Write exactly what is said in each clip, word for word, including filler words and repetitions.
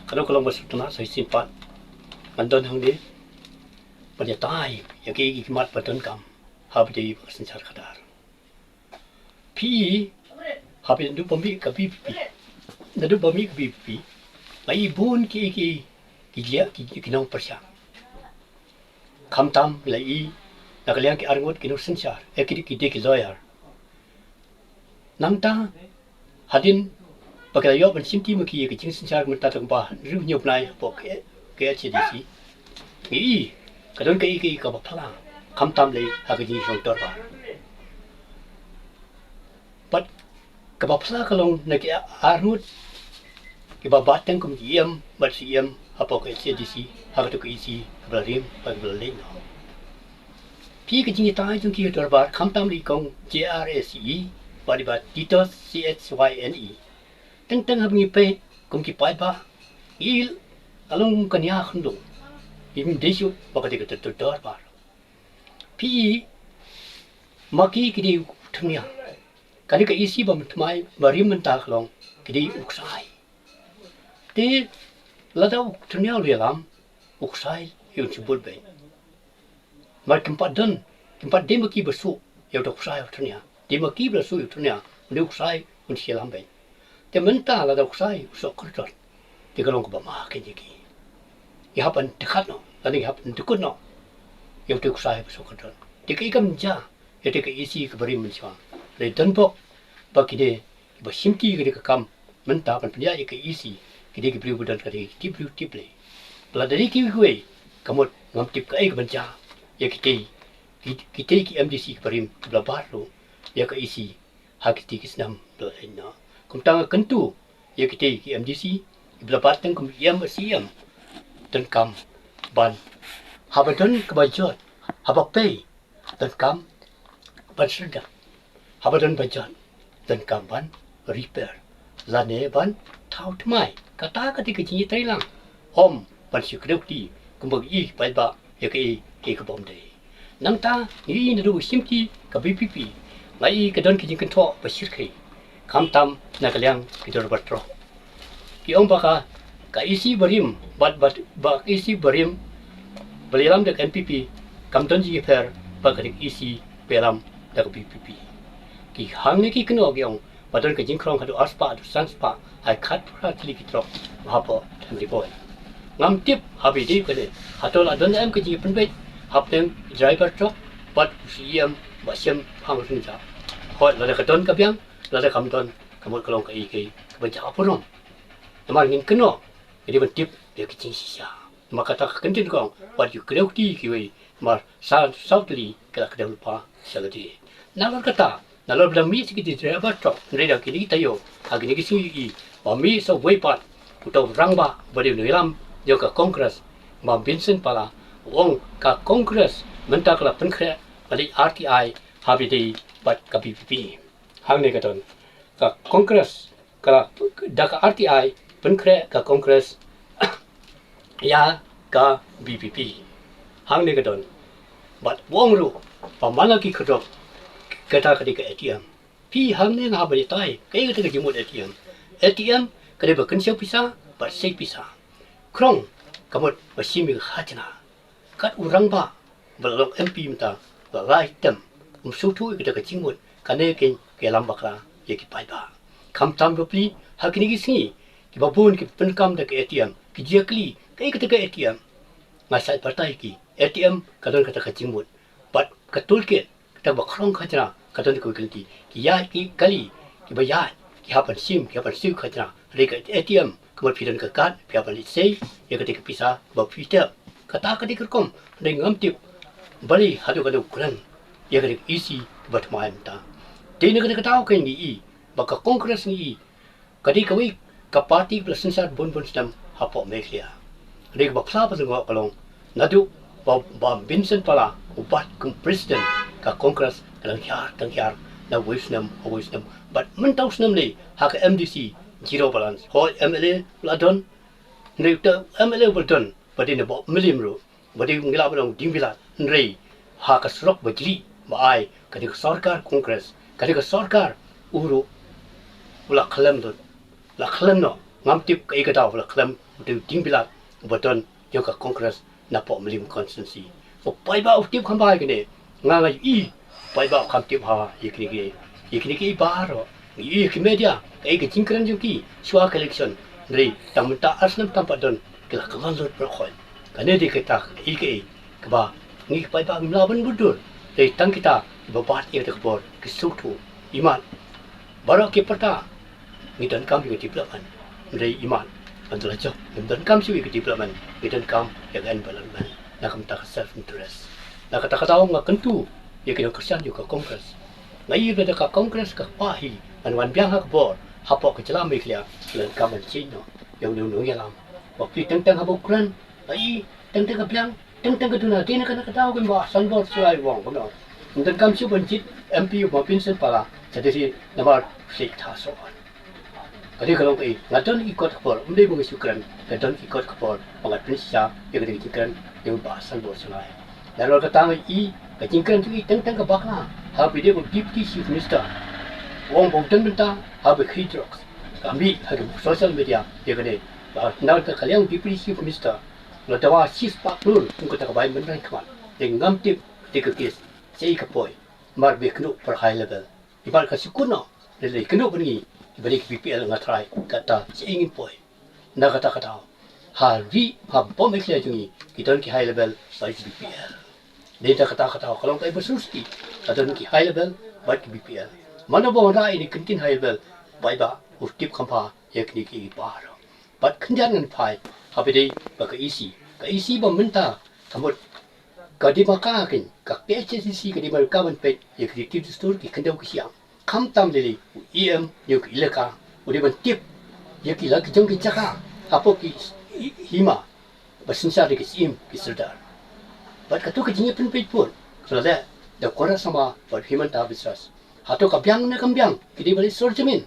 Kano ka long ba sutna sa shisien pat ngan don hangne ban ïatai ïa ki ki mat ba donkam ha ba dei ba ka synshar khadar. Phi ha ba dei ba mih ka B P P, da dei ba mih ka B P P, nga i bun ki ki ki jia ki ki nong pyrshah. Khamtam la i na ka liang ki arngut ki nong synshar, eh, ki ki dei ki lawyer. Nangta hadien ba ka la ïoh ban shimti ma ki ïa ka jingsynshar mynta tang ba hynriew hynñiew bnai hapoh ka H A D C, ngi i ka don ka i ka i kaba phla, khamtam lei ha ka jingïaseng dorbar. Bad kaba phla ka long na ki arngut kiba bat teng kum ki E M bad C E M hapoh ka H A D C ha kato ka E C kaba la rim bad kaba la leit noh. Phi ka jingïatai jong ki ha dorbar khamtam lei kong J R A C E bad i Bah Titos C H Y N E. Teng teng haba ngi peit kum ki paidbah ngi i ka long ka nia khyndew. Im dei shuh ba ka dei ka dor- dorbar. Phi i ma ki ki dei u thnia. Ka dei ka E C ba mynta ba rim mynta ka long ki dei u ksai. Te lada u thnia u ïalam u ksai ïa u shibun beit. Mar kim pat don, kim pat dei ma ki ba shu ïa u ksai u thnia. Dei ma ki ba la shu ïa u thnia, u dei u ksai un shi lam beit. Te mynta lada u ksai u soh kordor, te ka long kaba ma kein ïa ki. Ngi hap ban dkhot noh, lane ngi hap ban dkhot noh ïa u ksai ba soh kordor. Te ka i kam ja ïa te ka E C kaba rim mynshuwa. Re don bok ba kine ba shimti kane ka kam mynta ban pynïaid ïa ka E C, ki dei ki briew ba don ka dei tip briew tip Blei. Ba lada dei kiwei kiwei ka mut ngam tip kaei ka ban ja ïa kitei ki, kitei ki M D C kiba rim kiba la bat ruh ïa ka E C ha kitei ki snem ba la leit noh. Kumta nga kyntu ïa kitei ki M D C kiba la bat teng kum E M C E M, donkam ban haba don kaba jot, haba pei, donkam ban syrda. Haba don ba jot, donkam ban repair lane ban thaw thymmai. Kata ka dei ka jingïatreilang, ym ban shu kdew kti kumba ngi i paidbah ïa kaei kaei kaba ym dei. Nangta ngi i naduh u shimti ka B P P, nga i ka don ka jingkynthoh ba shyrkhei, khamtam na ka liang ki dorbar trok. Ki ong ba ka, ka E C ba rim bad, bad ba ka E C ba rim ba la ïalam da ka N P P kam don jingïapher bad ka dei ka E C ba ïalam da ka B P P. Ki hangne ki kynnoh ki ong ba don ka jingkhrong haduh arspah haduh sanspah, ai khatphra tylli ki trok ba hapoh Thymriboi. Ngam tip haba ïadei kane hato la don em ka jingpynbeit hapdeng driver trok bad u C E M Bah Shemphang Rynjah. Hooid, lada ka don ka biang, lada kam don ka mut ka long kaei kaei kaba jah burom. Namar ngin kynnoh ka dei ban tip ïa ka jingshisha. Namar kata ka kyntien ka ong wat ïa kdew kti kiwei, namar sa saw tylli ki la kdew lypa sha lade. Nalor kata, nalor ba la mih sa ki driver trok, hynrei da kine ki taïew ha kine ki sngi ïohi ba mih sa uwei pat uta u rangbah ba dei u nongïalam jong ka Congress, Bah Vincent Pala, u ong ka Congress mynta ka la pynkhreh ban leit R T I haba ïadei bad ka B P P. Hangne ka don ka Congress, ka la, da ka R T I pynkhreh ka Congress ïa ka B P P. Hangne ka don. Bad u ong ruh ba man la ki khyrdop, kata ka dei ka A T M. Phi, hangne nga hap ban ïatai kaei kata ka jingmut A T M. A T M ka dei ba kynshew pisa bad sei pisa. Khrong ka mut ba shim ïa ka khajna. Kat u rangbah ba la long M P mynta la lai term, um sngewthuh ïa kata ka jingmut, kane keiñ ka ïalam bakla ïa ki paidbah. Khamtam bapli ha kine ki sngi kiba bun ki pyndonkam da ka A T M, ki jia kylli kaei kata ka A T M. Nga shait batai ïa ki, A T M ka don kata ka jingmut bad ka toolkit kata ba khrong khajna ka don kawei ka lynti. Ki ïaid ki kali kiba ïaid ki hap ban shim, ki hap ban siew khajna. Hynrei ka A T M ka mut phi don ka kad, phi hap ban leit sei ïa kata ka pisa ba phi tep. Kata ka dei ka rukom, hynrei ngam tip balei haduh katno kren ïa kata ka E C kaba thymmai mynta. Dei na kata ka daw ka ngi i ba ka Congress ngi i ka dei kawei ka party ba la synshar bun bun snem hapoh Meghalaya. Hynrei kaba phla ba sngewbha ka long naduh ba, ba Vincent Pala u bat kum president, ka Congress ka dang hiar dang hiar na uwei u snem ha uwei u snem. Bad mynta u snem lei ha ka M D C zero balance. Hooid, M L A u la don, hynrei uta u M L A uba la don ba dei na Bah Mylliem ruh, ba dei, ngi lah ban ong, ding bilat, hynrei ha ka surok ba jlih ba ai ka dei ka sorkar Congress, ka dei ka sorkar, u ruh u la khlem lut, la khlem noh. Ngam tip kaei ka daw ba la khlem Te u Ding Bilat uba don jong ka Congress na Pohmylliem constituency. U paidbah u tip kham bha ïa kine. Nga nga i paidbah u kham tip bha ïa kine ki, ïa kine ki baroh. Ngi i ki media ka i ka jingkren jong ki shuwa ka election. Hynrei tang mynta ar snem tam pat don ki la kyllon lut baroh khoit. Kane dei kata ka i ka i kaba ngi ki paidbah ngim lah ban bud dur. Hynrei tang kita kiba bat ïa kata ka bor ki sngewthuh. Imat baroh ki pyrta ngi donkam ïa ka development. Hynrei imat ban da la jop ngim donkam shuh ïa ka development, ngi donkam ïa ka environment. Na ka bynta ka self interest. Na kata ka daw nga kyntu ïa ki nongkyrshan jong ka Congress. Nga i ba da ka Congress ka kpa hi ban wan biang ha ka bor hapoh ka jylla Meghalaya. Ngi donkam ban change noh ïa u nongïalam. Ba phi teng teng haba u kren, nga i teng teng ka biang, teng teng ka duna. Dei na kane ka daw kumba Sanbor Shullai u ong kumno, ngim donkam shuh ban jied M P uba Vincent Pala. Sa dei namar sha ïa ka soh. Ka dei ka long ka i, nga don ïa ki kot khubor, ym dei ba nga shu kren, nga don ïa ki kot khubor ba nga pynshisha ïa ka dei ka jingkren jong u Bah Sanbor Shullai. Nalor kata nga i ka jingkren jong i teng teng ka bakla ha ka video u Deputy Chief Minister u ong ba u don bynta haba khie drugs. Ka mih ha ka social media ïa kane ba na ka liang u Deputy Chief Minister la dawa shispah klur kum kata ka bai mynta khmat. Te ngam tip te ka case shaei ka poi. Mar ba kynduh par high level. Imat ka shu kut noh. Lei lei kynduh ban ngi ba dei ki B P L nga trai kata shaei ngin poi. Na kata ka daw ha ri ha bym i khlia jong ngi ki don ki high level bad ki B P L. Dei na kata ka daw ka long ka i ba sngewsih ka don ki high level bad ki B P L. Mano ba wan rah ïa ki ktien high level, paidbah u tip kham bha ïa kine ki baroh. Bad khyndiat ngan phai ha ba dei ba ka E C, ka E C ba mynta ka mut ka dei ma ka kein ka K H A D C ka dei ma ka ban peit ïa ki riti dustur ki khyndew ki shiang. Khamtam lei lei u E M jong ka elaka u dei ban tip ïa ki la ki jong ki jaka hapoh ki hima ba synshar da ki syiem ki sordar. Bad kato ka jingïapynpeit vote ka la leh da Conrad Sangma bad Himanta Biswas. Hato ka biang ne kam biang ki dei ban leit sor jamin.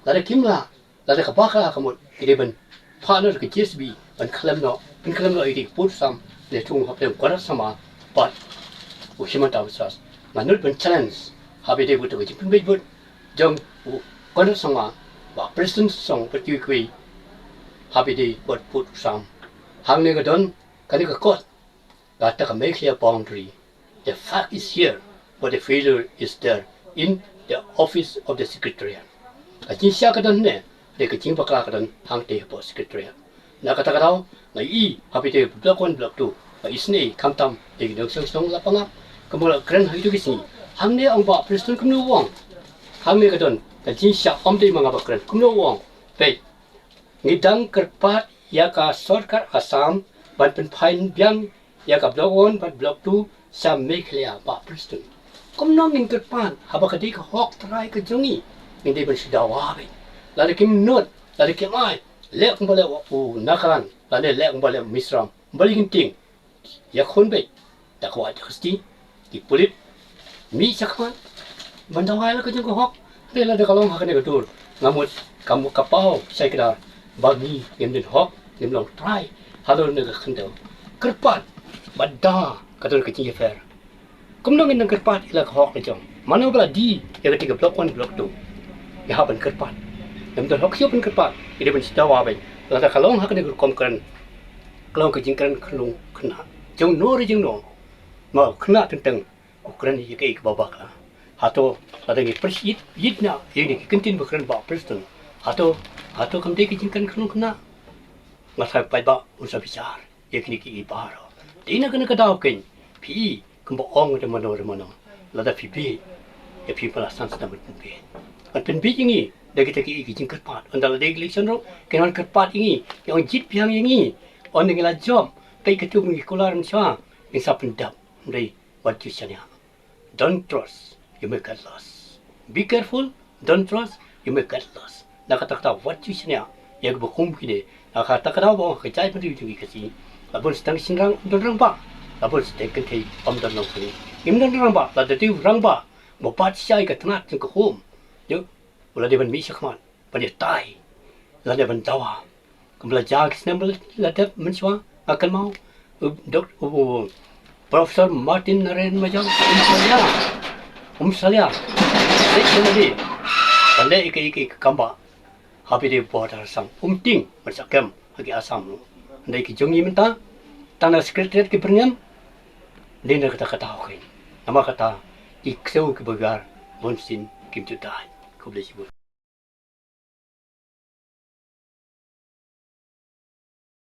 Lada kim lah, lada ka bakla ka mut ki dei ban phah noh da ka J C B ban khlem noh, pynkhlem noh ïa ki pud sam ne thung hapdeng Conrad Sangma bad u Himanta Biswas. Nga nud ban challenge ha ba dei bad ka jingpynbeit vote jong u Conrad Sangma, Bah Prestone Tynsong bad kiwei kiwei ha ba dei bad pud sam. Hangne ka don kane ka kot, kata ka Meghalaya boundary. The fact is here, but the failure is there in the office of the secretariat. Ka jingshisha ka don hangne, hynrei ka jingbakla ka don hangtei hapoh secretariat. Na kata ka daw nga i ha ba dei block one, block two, nga isynei khamtam ïa ki nongshong shnong la pangap kumba la kren ha kito ki sngi. Hangne ong Bah Prestone kumno u ong. Hangne ka don ka jingshisha, ym dei ma nga ba kren, kumno u ong. Peit, ngi dang kyrpad ïa ka sorkar Assam ban pynphai biang ïa ka block one bad block two sha Meghalaya, Bah Prestone. Kumno ngin kyrpad haba ka dei ka hok trai ka jong ngi? Ngin dei ban shu dawa beit. Lada kim nud, lada kim ai, leh kumba leh u Nagaland, lada leh kumba leh u Mizoram, balei ngin tieng? Ïakhun beit da ka wah da ka sti ki pulit. Mih shakhmat ban dawa ïa la ka jong ka hok. Hynrei lada ka long ha kane ka dur, nga mut ka mut ka paw shai kdar ba ngi ngim don hok, ngim long trai halor kane ka khyndew. Kyrpad bad da ka don ka jingïapher. Kumno ngin nang kyrpad ïa la ka hok la jong? Mano ba la die ïa kata ka block one, block two? Ngi hap ban kyrpad. Ngim don hok shuh ban kyrpad. Ngi dei ban shu dawa beit. Lada ka long ha kane ka rukom kren, ka long ka jingkren khyllung khynnah. Jong no re jong no, ma u khynnah teng teng u kren ïa kaei kaba bakla. Hato lada ngi pyrshit ïit na ïa kine ki kyntien ba kren Bah Prestone, hato, hato kam dei ka jingkren khyllung khynnah? Nga tharai paidbah un sa bichar ïa kine kiei baroh. Dei na kane ka daw kein phi i kumba ong da mano da mano, lada phi bieit ïa phi, ba la san snem ban pynbieit. Ban pynbieit ïa ngi da kita kiei ki jingkyrpad. Ynda la dei election ruh kin wan kyrpad ïa ngi, ki ong jied biang ïa ngi. Ynda ngi la jop, peit katu ba ngi kular mynshuwa, ngin sa pyndap. Hynrei wat ju shaniah. Don't trust, you may get lost. Be careful, don't trust, you may get lost. Na kata ka daw wat ju shaniah ïa kiba kum kine. Na kata ka daw ba ong ha ka jaitbynriew jong ngi Khasi, la bun sdang shynrang ym don rangbah, la bun sdang kynthei ym don nongpynïaid. Ngim don rangbah, lada dei u rangbah ba bat shai ka tnat jong ka home, ïa u la dei ban mih shakhmat ban ïatai lane ban dawa. Kumba la jia ki snem ba la dep mynshuwa, nga kynmaw u Dok-, u Professor Martin Narayan Majok um salia, um salia. Leh kumne, ban leh ïa ka, ïa ka kam ba ha ba dei border sam, um tieng ban sa kem. Ha ki Assam ruh. Hynrei ki jong ngi mynta, tang na secretariat ki pyrniam, dei na kata kata hok kein. Namar kata, ki ksew ki bagar, bun sien kim ju da. Khublei shibun.